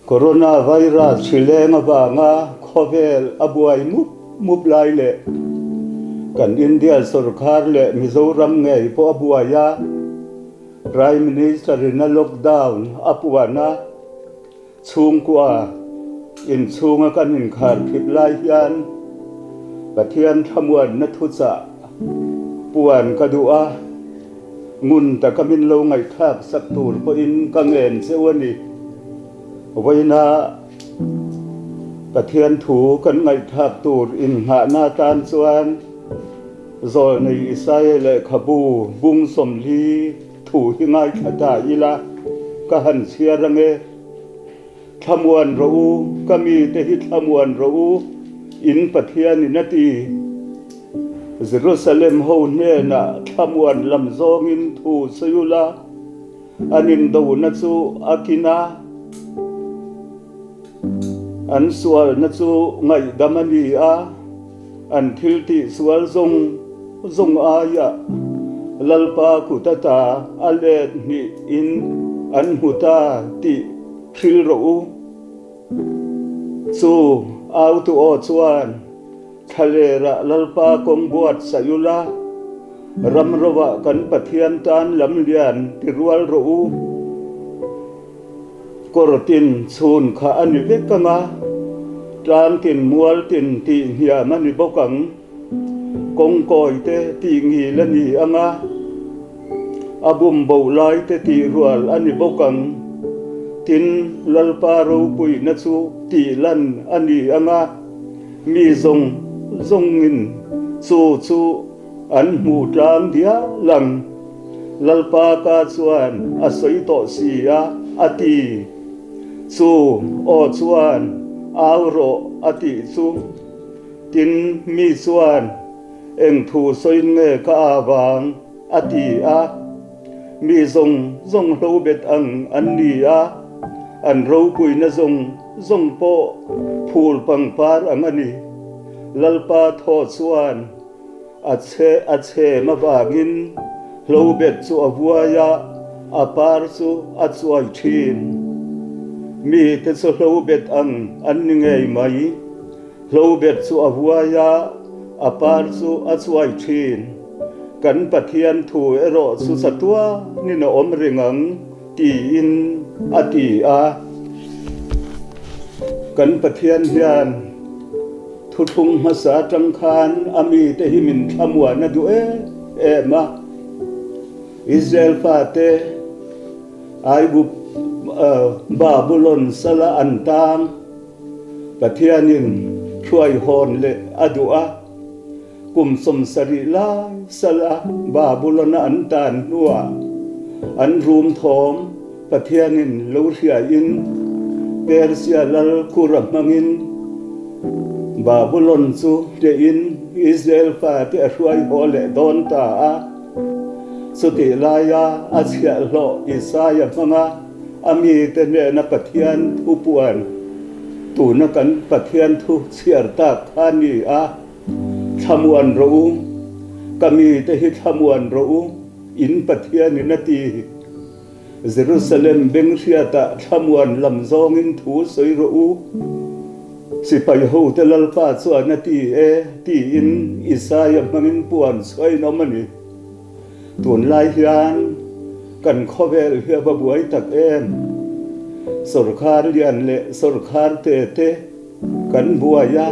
Coronavirus hri leng avanga khawvel a buai mup mup lai leh kan India sorkar leh Mizoram ngei pawh a buai a, Prime Minister in a lockdown a puan a, chhungkua inchhunga kan inkhar khip lai hian Pathian thlamuanna thuchah puan ka duh a, ngun taka min lo ngaihthlak sak tur pawhin ka ngen cheu a ni. Vawiina Pathian thu kan ngaihthlak tur innghahna atan chuan Zawlnei Isaia lehkhabu bung 40 thu hi ngaithla ta ila ka han chhiar ange. Thlamuan rawh u, ka mite hi thlamuan rawh u, in Pathianin a ti. Jerusalem ho hnenah thlamuan lam zawngin thu sawi ula, an indona chu a kin a, an sualna chu ngaihdam a ni a, an thil tih sual zawng zawng aiah Lalpa kut ata a let hnihin an hmu ta tih Hrilh rawh u. Chu autu aw chuan thlalerah Lalpa kawng buatsaih ula, ram rovah kan Pathian tan lam lian ti rual rawh u. Kawr tin chhun kha a ni vek ang a, tlang tin mual tin tih hniam a ni bawk ang. Kawngkawi te tih ngil a ni ang a, a bum bo lai te tih rual a ni bawk ang. Tin, Lalpa ropuina chu tih lan a ni ang a, mi zawng zawngin chu chu an hmuh tlang dial ang. Lalpa ka chuan a sawi tawh si a, a ti. Chu aw chuan au rawh a tih chu. Tin, mi chuan, Eng thu sawiin nge ka a vang? a ti a. Mi zawng zawng hlo bet ang an ni a, an ropuina zawng zawng pawh phul pangpar ang a ni. Lalpa thaw chuan a che a chhem avangin hlo bet chu a vuai a, a par chu a chuai thin. Mite chu hlo bet ang an ni ngei mai. Hlobet chu a vuai a, a par chu a chuai thin. Kan Pathian thu erawh chu chatuanin a awm reng ang, tiin a ti a. Kan Pathian hian thuthlung hmasa atang khan a mite hi min thlamuan a duh em em a. Israel fate Aigup Babulon sala an tang. Pathianin hruaihawn leh a duh a, kum 70 lai sala Babulon-a an tan hnuah an rum thawm Pathianin lo hriain Persia lal Kura hmangin Babulon chu hnehin Israel fate a hruaihaw leh dawn ta a. Chutih laia a chhiahhlawh Isaia hmanga A mite hnena Pathian thu puan, tuna kan Pathian thu chhiar tak kha a ni a, Thlamuan rawh u, ka mite hi thlamuan rawh u, in Pathianin a ti. Jerusalem beng hriatah thlamuan lam zawngin thu sawi rawh u, sipai hote Lalpa chuan a ti e, tiin Isaia hmangin puan chhuain awm a ni. Tunlai hian kan khawvel hi a va buai tak em? Sawrkhar lian leh sawrkhar te te kan buai a,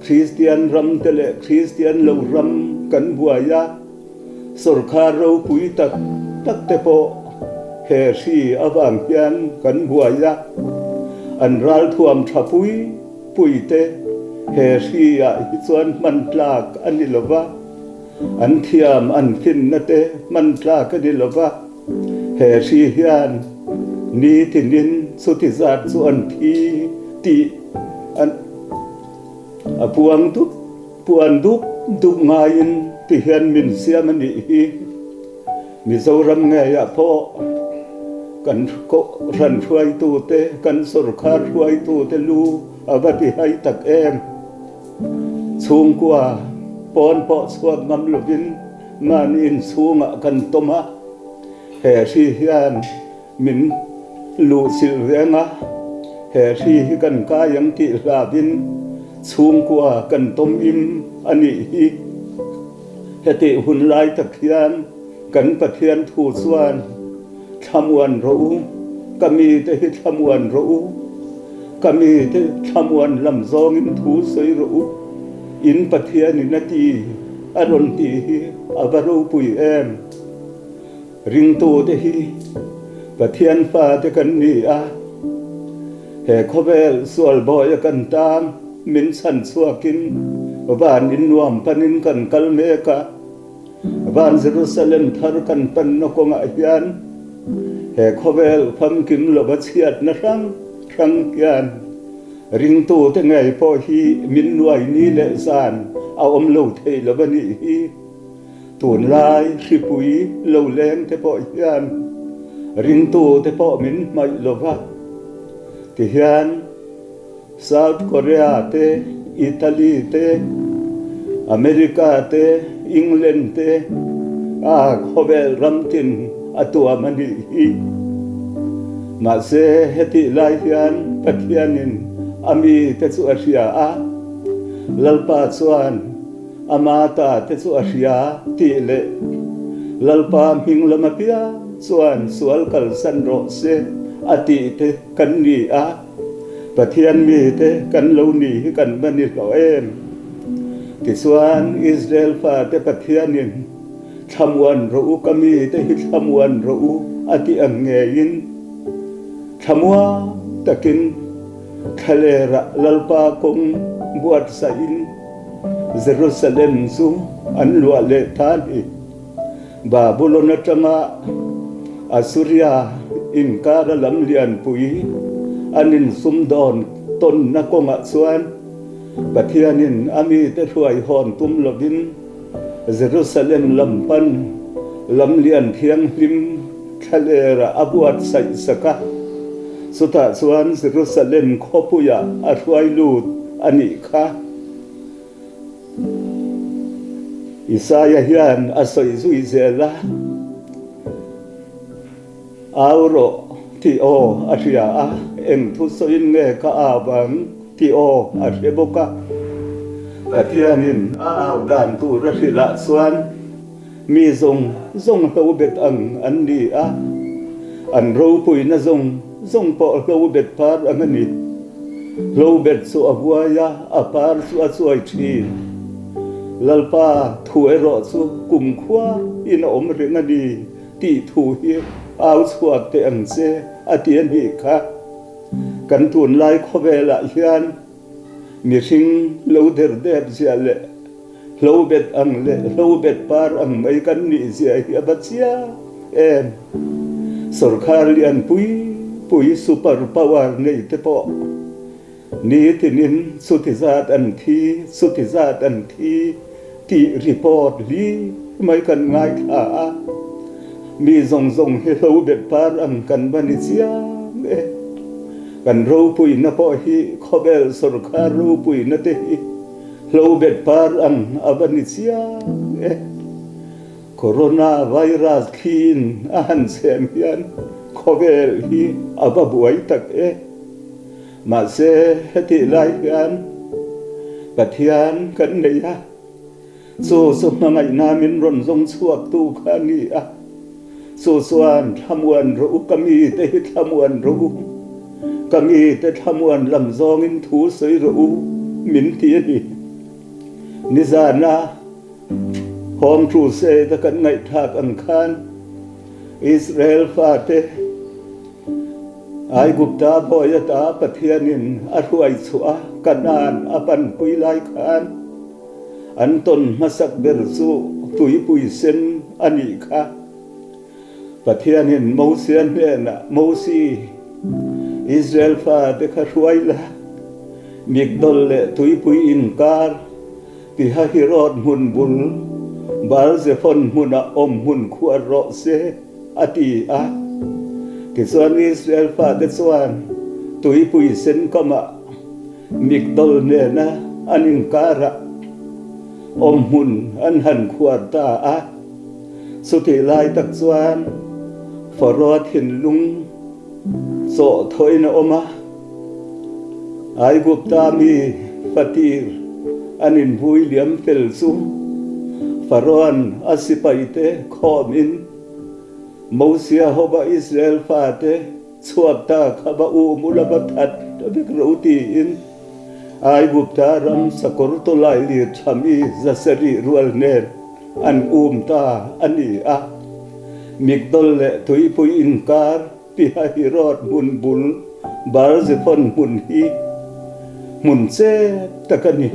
Kristian ram te leh Kristian lo ram kan buai a, sawrkhar ropui tak tak te pawh he hri avang hian kan buai a, an ralthuam tha pui pui te he hri ah hi chuan hman tlak a ni lo va. An thiam an finna te hman tlak a ni lo va, he hri hian nitinin chuti zat chu an thi tih an a puang dup puan dup dup ngaiin ti hian min siam a nih hi. Mizoram ngeiah pawh kan kohhran hruaitute, kan sorkar hruaitute lu a va ti hai tak em. Chhungkua pawn pawh chhuak ngam lovin mahni inchhungah kan tawm a, he hri hian min luhchilh reng a. He hri hi kan kai ang tih hlauhin chhungkua kan tawm im a nih hi. Hetih hun lai tak hian kan Pathian thu chuan thlamuan rawh u, ka mite hi thlamuan rawh u, ka mite thlamuan lam zawngin thu sawi rawh u, in Pathianin a ti a rawn tih hi a va ropui em. Ringtute hi Pathian fate kan ni a, he khawvel sual bawia kan tan min chhan chhuakin van in nuam panin kan kal mek a, van Jerusalem thar kan panna kawngah hian he khawvel famkim lova chhiatna hrang hrang hian ringtute ngei pawh hi min nuai ni leh zan a awm lo thei lo a nih hi. Tunlai hripui lo leng te pawh hian ringtu te pawh min hmaih lo va, tihian South Korea te, Italy te, America te, England te a khawvel ram tin a tuam a nih hi. Mahse hetih lai hian Pathianin a mite chu a hria a, Lalpa chuan Ama ta te chu a hria tih leh Lalpa hming lam apiang chuan sual kalsan rawh se a tih te kan ni a, Pathian mite kan lo ni hi kan va ni hlawh em? Tichuan Israel fate Pathianin thlamuan rawh u ka mite hi thlamuan rawh u a tih ang ngeiin thlamuang takin Thlalerah Lalpa kawng buatsaihin Jerusalem chu an luah leh ta a ni. Babulon atanga Assuria inkara lam lianpui an insumdawn tawnna kawngah chuan Pathianin a mite hruai hawn tum lovin Jerusalem lam pan lam lian thianghlim thlalerah a buatsaih sak a, chutah chuan Jerusalem khawpuiah a hruai lut a nih kha. Isaia hian a sawi zui zel a, Au rawh tih aw a hria a, eng thu sawiin nge ka au ang tih aw a hre bawk a. Pathianin a au dan tur a hrilh ah chuan mi zawng zawng hlo bet ang an ni a, an ropuina zawng zawng pawh hlo bet par ang a ni. Hlo bet chu a vuai a, a par chu a chuai thin. Lalpa thu erawh chu kumkhua in a awm reng a ni. Tih thu hi au chhuak teh ang che a ti a nih kha. Kan tunlai khawvelah hian mihring lo der dep zia leh hlo bet ang leh hlo bet par ang mai kan nih zia hi a va chiang em. Sorkar lian pui pui super power nei te pawh Nitinin chuti zat an thi, chuti zat an thi tih report hli mai kan ngaithla a, mi zawng zawng hi hlo bet par ang kan va ni chiang e. Kan ropuina pawh hi khawvel sorkar ropuina te hi hlo bet par ang a va ni chiang e. Corona virus thliin a han chhem hian khawvel hi a va buai tak e. Mahse, hetih lai hian Pathian kan nei a, chu chu hmangaihna min rawn zawng chhuaktu kha a ni a. Chu chuan thlamuan rawh u, ka mite hi thlamuan rawh u, ka mite thlamuan lam zawngin thu sawi rawh u min ti a ni. Nizana Home Crusade a kan ngaihthlak ang khan Israel fate, Aigupta bawi ata Pathianin a hruai chhuah a, Kanaan a panpui lai khan an tawn hmasak ber chu tuipui sen a nih kha. Pathianin Mosia hnenah, Mosi, Israel fate kha hruai la, Migdol leh tuipui inkar Pihahirot hmun bul Baal-zephon hmunah awm hmun khuar rawh se, a ti a. Tichuan Israel fate chuan tuipui sen kamah Migdol nena an inkarah awm hmun an han khuar ta a. Chutih lai tak chuan Pharaoh thinlung chawh thawhin a awm a. Aigupta mi fatir an invui liam fel chu Faraoan a sipaite khawmin Mosia hova Israel fate chhuak ta kha va um ula va that vek ro tiin Aigupta ram sakawr tawlai lir tha mi zasarih rual nen an um ta a ni a. Migdol leh tuipui inkar Pihahirot hmun bul Baal-zephon hmun hi hmun chep tak a ni.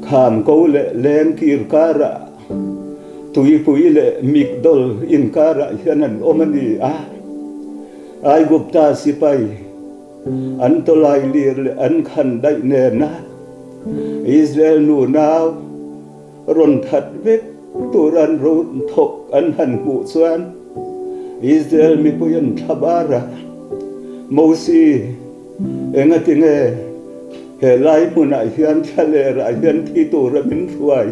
Kham ko leh lengkir karah tuipui leh Migdol inkarah hian an awm a ni a. Aigupta sipai an tawlai lir leh an khan daih nena Israel nunau Rawn that vek tur an rawn thawk an han hmuh chuan Israel mipui an thla bar a, Mosi, engati nge he lai hmunah hian thla lerah hian thi tura min hruai?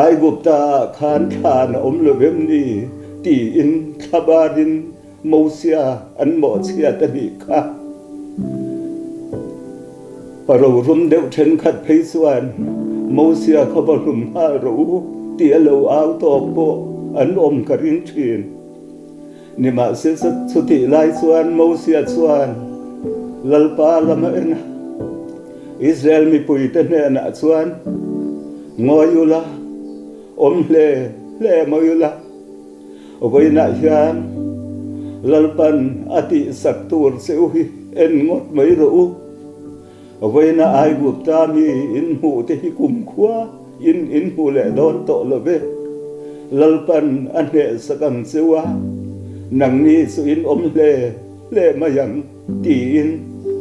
Aigupta ah khan thlan a awm lo em ni? tiin thla barin Mosia an mawhchhiat a nih kha. Rorum deuh thenkhat phei chuan Mosia kha va hlum nghal rawh u tih a lo au tawk pawh an awm ka ring thin. Nimahse chutih lai chuan Mosia chuan Lalpa lam a en a, Israel mipuite hnenah chuan, Ngawi ula, awm hle hle mai ula, Vawiinah hian Lalpan a tihsak tur che u hi en ngawt mai rawh u. Vawiina Aigupta mi in hmuh te hi kumkhua in in hmu leh dawn tawh lo ve. Lalpan a hnehsak ang che u a, nangni chu in awm hle hle mai ang tiin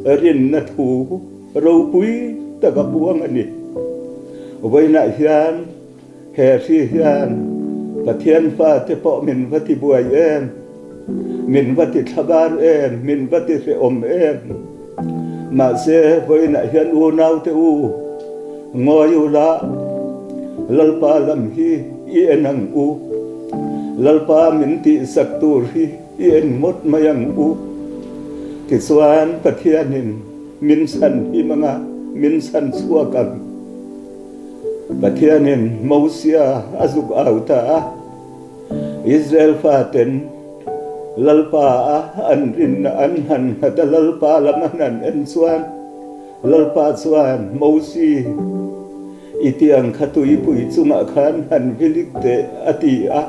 rinna thu ropui tak a puang a ni. Vawiinah hian He hri hian Pathian fate pawh min va ti buai em? Min va ti thlabar em? Min va ti hrehawm em? Mahse, vawiinah hian unaute u, ngawi u la, Lalpa lam hi i en ang u. Lalpa min tihsak tur hi i en ngawt mai ang u. Tichuan, Pathianin min chhan him anga min chhan chhuak ang. Pathianin Mosia a zuk au ta a, Israel faten Lalpa a an rinna an han nghat a, Lalpa lam an han en chuan Lalpa chuan Mosi i tiang kha tuipui chungah khan han vilik teh a ti a.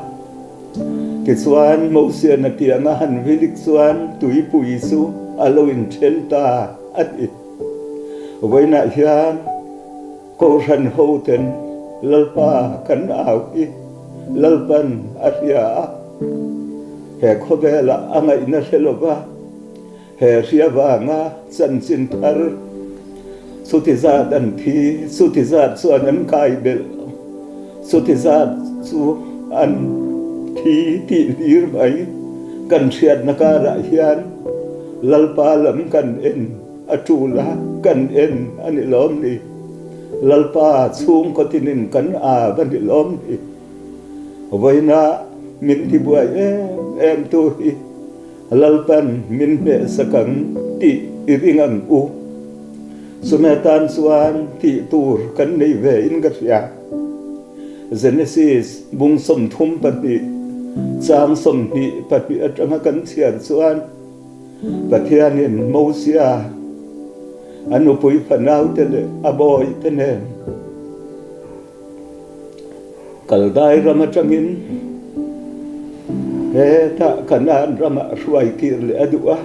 Tichuan Mosian a tiang a han vilik chuan tuipui chu a lo inthen ta a ti. Vawiinah hian Kohhran hoten Lalpa kan au hi Lalpan a hria a, he khawvelah a ngaihna hre lova he hria vanga chanchin thar chuti zat an thi, chuti zat chuan an kai belh, chuti zat chu an thi tih hlir mai kan hriatna karah hian Lalpa lam kan en. A tul a, kan en a ni lawm ni. Lalpa chhungkaw tinin kan av a ni lawm ni. Vawiina min tibuai em em tu hi Lalpan min hnehsak ang tih i ring ang u. Chumi atan chuan tih tur kan nei ve in ka hria. Genesis bung 32 chang 22 atanga kan chhiar chuan, Pathianin Mosia a nupui fanaute leh a bawihte nen Kaldai ram atangin hetah Kanaan ramah hruai kir leh a duh a,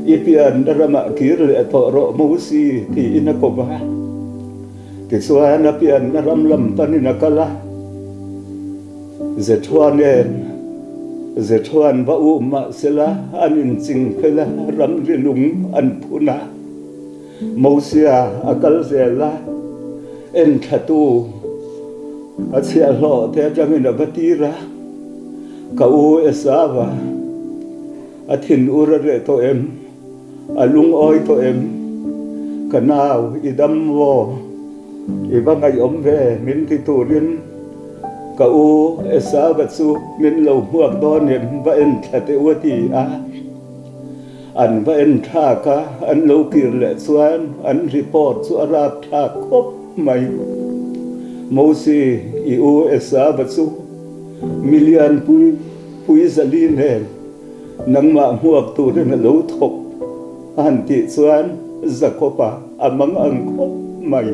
I pianna ramah kir leh tawh rawh Mosi tiin a kawp a. Tichuan a pianna ram lam panin a kal a. Zethua nen Zethuan va um mah sela an inching fel a, ramri lung an phun a. Mosia a kal zel a, enthlatu a chhiahhlawh te atangin a va tir a, Ka u Esava, a thinur a reh tawh em? A lungawi tawh em? Ka nau, i dam maw? I va ngaihawm ve min ti turin ka u Esava chu min lo hmuak dawn em va en thla teh u a ti a. An va en thlak a, an lo kir leh chuan an report chu a rap thlak khawp mai. Mosi i u Esava chu milian pui pui zali nen nangmah hmuak turin a lo thawk a han tih chuan Jakob-a a mang ang khawp mai.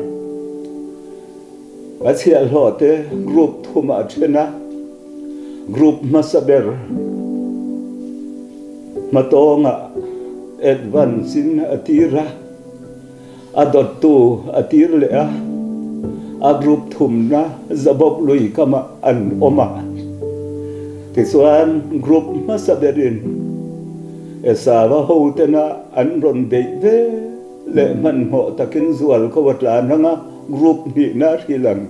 A chhiahhlawh te group thumah a then a, group hmasa ber hmatawngah advance in a tir a, a dawttu a tir leh a, a group thumna Zabawk lui kamah an awm a. Tichuan group hmasa berin Esava hotena an rawn beih ve leh hmanhmawh takin zual ko a tlan ang a, Group hnihna a hrilh ang.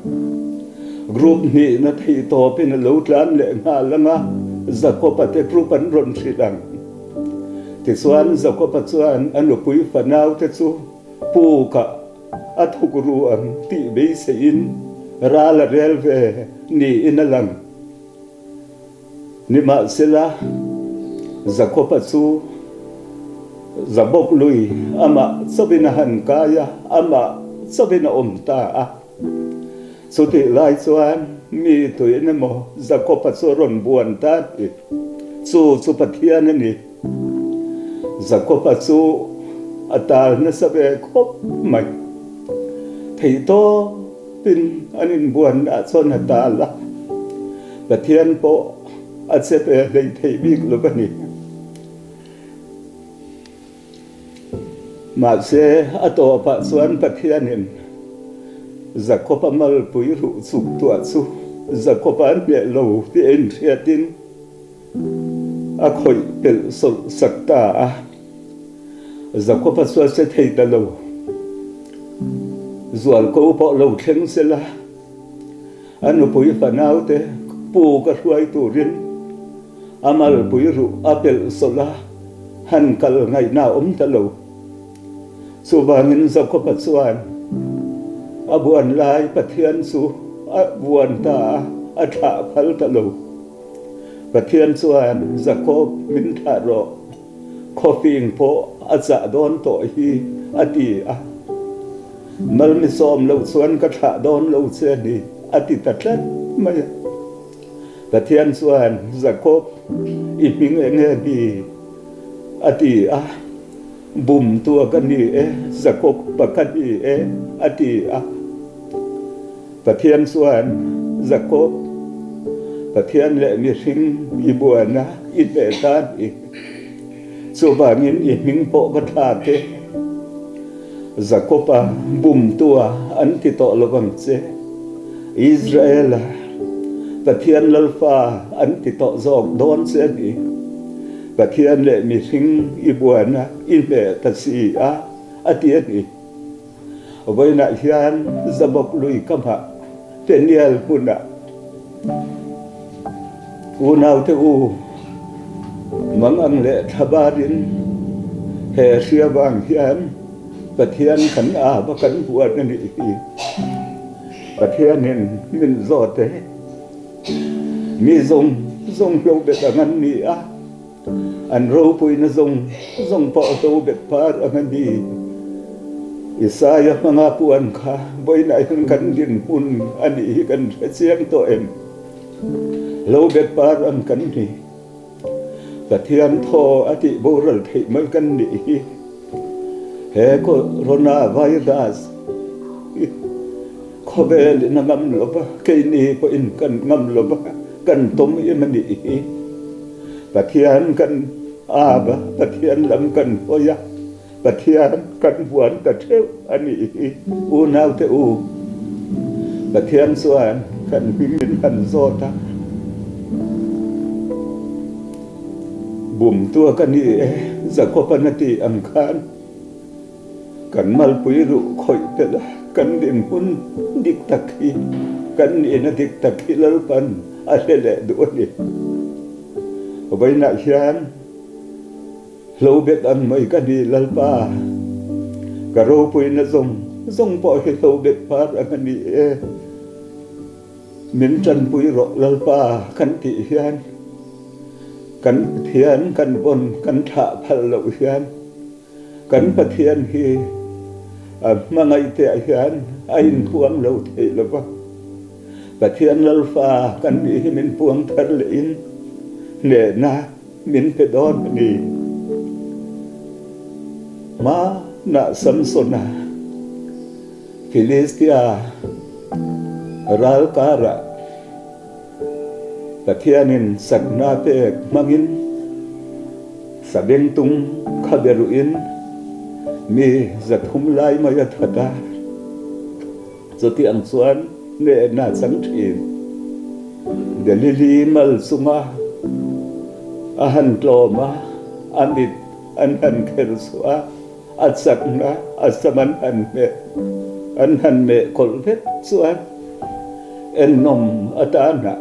Group hnihna theih tawpin a lo tlan leh nghal ang a, Jakob-a te group an rawn hrilh ang. Tichuan Jakob-a chuan a nupui fanaute chu pukah a thuk ru ang tih beiseiin ral a rel ve niin a lang. Nimahsela, Jakob-a chu Jabok lui amah chauhin a han kai a, amah chauhin a awm ta a. Chutih lai chuan mi tuin emaw Jakob-a chu a rawn buan ta a ni. Chu chu Pathian a ni. Jakob-a chu a tal nasa ve khawp mai. Theihtawp Tin, an inbuanna chuan a tal a, Pathian pawh a che ve hlei theih bik lo a ni. Mahse, a tawpah chuan Pathianin Jakob-a malpui ruh chuk tuah chu Jakob-a an hneh lo tih a inhriatin a khawih pelh sawlh sak ta a. Jakob-a chu a che thei ta lo. Zualko pawh lo thleng sela, a nupui fanaute pu ka hruai turin a malpui ruh a pelh sawlh a, han kal ngaihna a awm ta lo. Chuvangin Jakob-a chuan a buan lai Pathian chu a buan ta a, a thlah phal ta lo. Pathian chuan, Jakob, min thlah rawh. Khawfing pawh a chah dawn tawh hi a ti a, Malmisawm loh chuan ka thlah dawn lo che a ni a ti ta tlat mai a. Pathian chuan, Jakob, i hming eng nge ni? a ti a, Bumtua ka ni e, Jakob pa ka ni e a ti a. Pathian chuan Jakob, Pathian leh mihring i buaina i hneh ta a ni. Chuvangin i hming pawh ka thlak e. Jakob-a bumtua an ti tawh lo ang che. Israel-a Pathian Lalfa an ti tawh zawk dawn che a ni. Pathian leh mihring i buaina i hneh ta si a, a ti a ni. Vawiinah hian Zabawk lui ka hmah Peniel hmunah unaute u mangang leh thlabarin he hria vang hian Pathian kan ava kan huat a nih hi. Pathianin min zawt e, mi zawng zawng hlo bet ang an ni a. An ropuina zawng zawng pawh a hlo bet par ang a ni. Isaia hmanga puan kha vawiinah hian kan dinhmun a nih hi kan hre chiang tawh em? Hlo bet par ang kan ni. Pathian thaw a tih boral theih mai kan nih hi. He coronavirus hi khawvel in a ngam lo va, keini pawhin kan ngam lo va, kan tawm em a nih hi. Pathian kan ap a, Pathian lam kan hawi a, Pathian kan huan ta theuh a nih hi unaute u. Pathian chuan kan hming min han zawt a, Bumtua ka ni e, Jakob-an a tih ang khan. Kan malpui ruh khawih telh a, kan dinhmun dik tak hi, kan nihna dik tak hi Lalpan a hre leh duh a ni. Vawiinah hian hlo bet ang mai ka ni Lalpa, ka ropuina zawng zawng pawh hi hlo bet par ang a ni e. Min tanpui rawh Lalpa kan tih hian. Kan Pathian kan vawn kan thlah phal loh hian kan Pathian hi a hmangaihte ah hian a inpuang lo thei lo va. Pathian Lalfa kan nih hi min puang thar lehin hnehna min pe dawn a ni. Hmanah Samsona Filistia ral karah Pathianin sakna pek hmangin sabengtung kha be ruhin mi 300 lai mai a that a, chutiang chuan hnehna a chang thin. Delili mal chunga a han tlawm a, a mit an han kher chhuah a, A chakna a sam an han hmeh an han meh kawlh vek chuan ennawm atana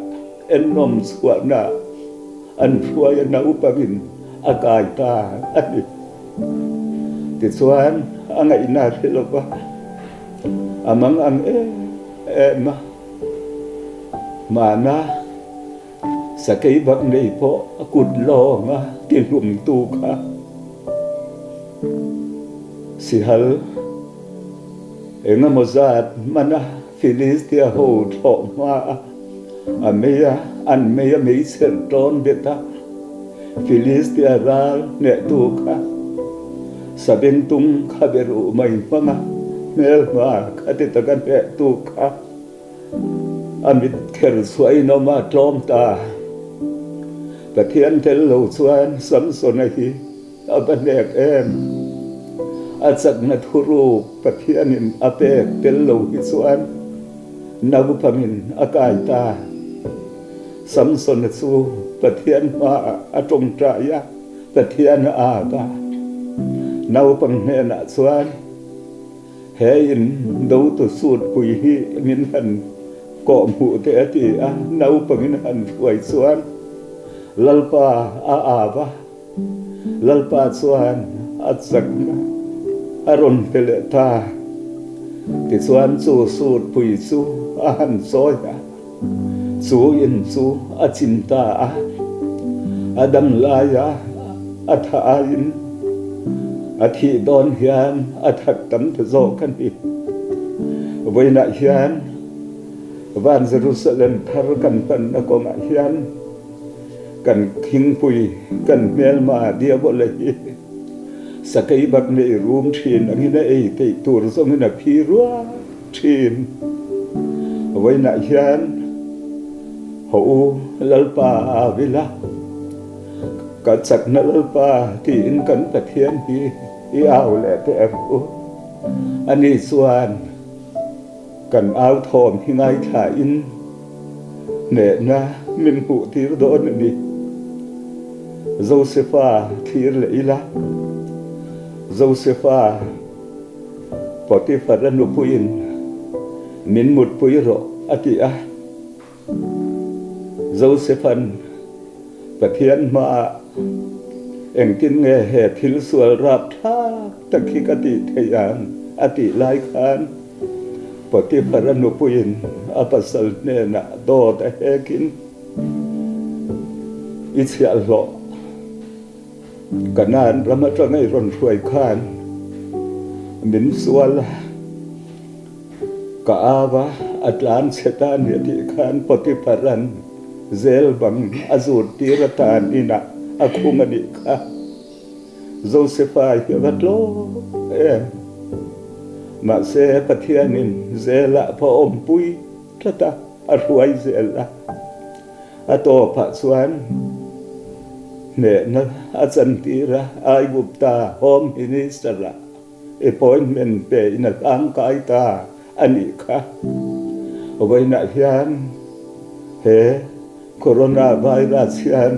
ennawm chhuahna an hruai a naupangin a kai ta a ni. Tichuan a ngaihna hre lova a mang ang em em a, hmana Sakei bak nei pawh a kut lawnga tihlumtu kha sihal engemaw zat hmana Filistia ho thlawh hma a, a mei a, an mei a meichher tawn bet a, Filistia ral hnehtu kha sabengtung kha be ruh mai hmanga hmelhma kha ti taka hnehtu kha. A mit kher chhuah in awm a tlawm ta. Pathian tel lo chuan Samsona hi a va hnek em? A chakna thuruk Pathianin a pek tel lo hi chuan naupangin a kai ta. Samsona chu Pathian hmaah a tawngtai a, Pathian a ap a. Naupang hnenah chuan. He in dotu sutpui hi min han kawh hmuh teh a ti a, naupangin han hruai chuan Lalpa a ap a, Lalpa chuan a chakna a rawn pe leh ta. Tichuan chu sutpui chu a han chawi a. Chu in chu a chim ta a, a dam laia a tha aiin a thih dawn hian a that tam ta zawk a ni. Vawiinah hian van Jerusalem thar kan panna kawngah hian kan thingpui kan hmelma Diabola hi sakei bak nei rum thin angin a ei theih tur zawngin a phi ruak Thin. Vawiinah hian haw u Lalpa a vil a, ka chakna Lalpa tiin kan Pathian hi i au leh teh ang u. Ani chuan kan au thawm hi ngaithlain hnehna min hmuh tir dawn a ni. Josefa thlir leh ila, Josefa. Potiphar-a nupuiin min mutpui rawh a ti a. Joseph-a'n Pathian hmaah engtin nge he thil sual rapthlak tak hi ka tih theih ang a tih lai khan Potiphar-a nupuiin a pasal hnenah dawt a hekin i chhiahhlawh. Kanaan ram atanga i rawn hruai khan min sual a, ka au a, a tlan chhe ta a ni a tih khan Potiphar-a'n zel bang a zut tir atan inah a khung a nih kha. Josefa hi a va tlawm em! Mahse, Pathianin zelah pawh a awmpui tlat a, a hruai zel a. A tawpah chuan hnehna a chantir a, Aigupta Home Minister-ah appointment pe in a hlangkai ta a nih kha. Vawiinah hian he Coronavirus hian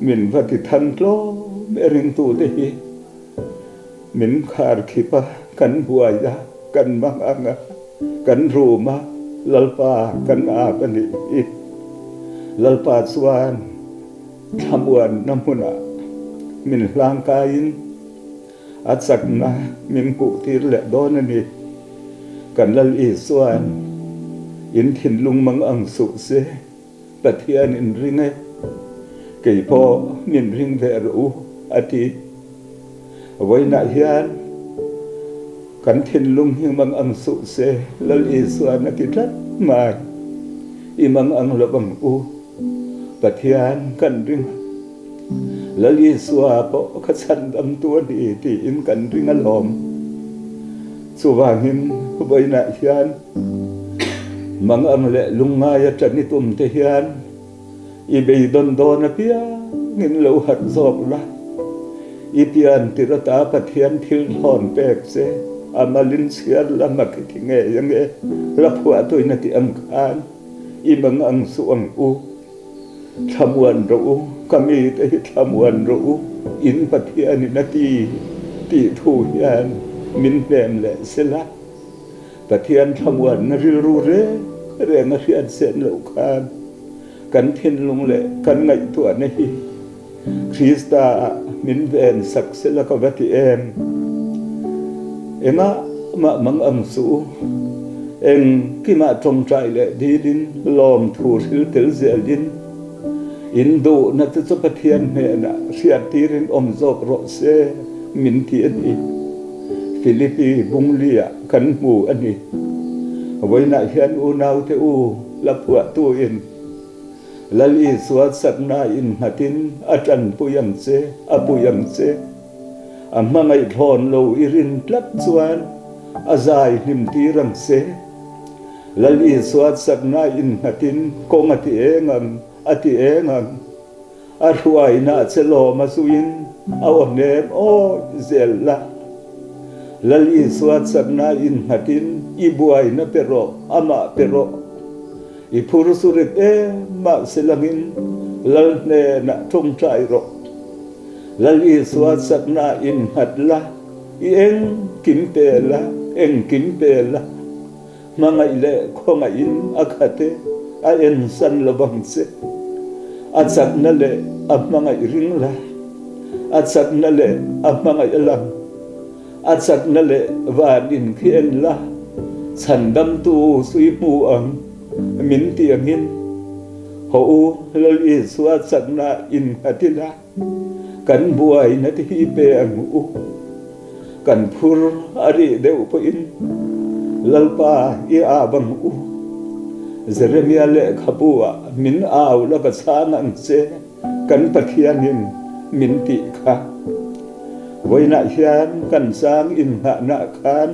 min va ti than tlawm e ringtute hi. Min khar khip a, kan buai a, kan mang ang a, kan rum a, Lalpa kan ap a nih hi. Lalpa chuan thlamuanna hmunah min hlangkaiin a chakna min hmuhtir leh dawn a ni. Kan Lal Isua'n in thinlung mang ang suh se. Pathian in ring e. Kei pawh min ring ve rawh u, a ti. Vawiinah hian kan thinlung hi mang ang suh se, Lal Isuan a ti tlat mai. I mang ang lo ang u, Pathian kan ring a. Lal Isua pawh ka chhandamtu a ni tiin kan ring alawm. Chuvangin vawiinah hian mangang leh lungngai atan i tum te hian i beidawn dawn apiangin lo harh zawk la. I pian tir ata Pathian thil thlawn pek che a malin chhiar lam a khi ngei ange la phuahtuin a tih ang khan i mangang suh ang u. Thlamuan rawh u, ka mite hi thlamuan rawh u, in Pathianin a ti tih thu hian min hnem leh sela. Pathian thlamuanna rilru reng reng a hriat sen loh khan kan thinlung leh kan ngaihtuahna hi Krista ah min ven sak sela ka va ti em? Engah mah mang ang suh u. Engkimah tawngtai leh dilin lawmthu hril tel zelin in duhna te chu Pathian hnenah hriattirin awm zawk rawh se min ti a ni. Philippi Bungli-ah kan hmu a ni. Vawiinah hian unaute u la phuahtuin Lal Isua chakna innghatin a tanpui ang che, a pui ang che. A hmangaih thlawn lo i rin tlat chuan a zai hlim tir ang che. Lal Isua chakna innghatin kawng a ti eng ang, a ti eng ang. A hruaina che lawm a zuiin a aw hnem awi zel la. Lal Isua chakna innghatin i buaina pe rawh, amah pe rawh. I phur chu rit em mahse langin Lal hnenah tawngtai rawh. Lal Isua chakna innghat la, i engkim pe la, engkim pe la. Hmangaih leh khawngaihin a khat e, a ensan lo vang che. A chakna leh a hmangaih ring la, a chakna leh a hmangaih a lang. A chakna leh van in khi en la, chhandamtu sui hmu ang min ti angin, Hawh u, Lal Isua chakna innghat ila, kan buaina te hi pe ang u. Kan phur a rih deuh pawhin Lalpa i ap ang u. Jeremia lehkhabu ah min au la ka chhang ang che. Kan Pathianin min tih kha. Vawiinah hian kan chang inngahna khan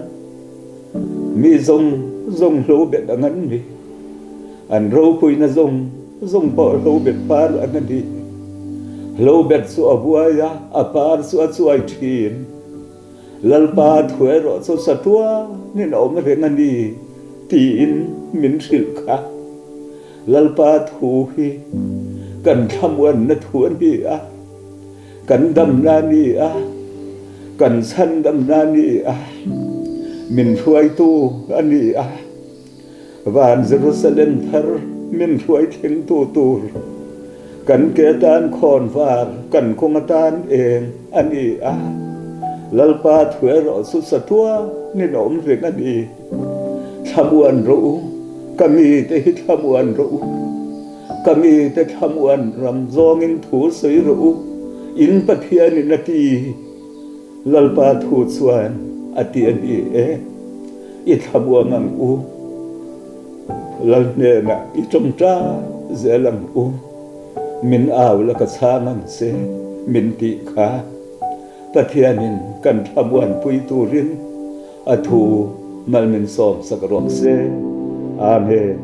mi zawng zawng hlo bet ang an ni. An ropuina zawng zawng pawh hlo bet par ang a ni. Hlo bet chu a vuai a, a par chu a chuai thin. Lalpa thu erawh chu chatuanin a awm reng a ni tiin min hrilh kha. Lalpa thu hi kan thlamuanna thu a ni a, kan damna a ni a, kan chhandamna a ni a, min hruaitu a ni a, van Jerusalem thar min hruai thlengtu tur kan ke atan khawnvar, kan kawng atan eng a ni a, Lalpa thu erawh chu chatuanin a awm reng a ni. Thlamuan rawh u, ka mite hi thlamuan rawh u, ka mite thlamuan ram zawngin thu sawi rawh u, in Pathianin a ti, Lalpa thu chuan a ti a ni e, i thlamuang ang u, Lal hnenah i tawngtai zel ang u, min au la ka chhang ang che, min tih kha. Pathianin kan thlamuanpui turin a thu mal min sawmsak rawh se. Amen.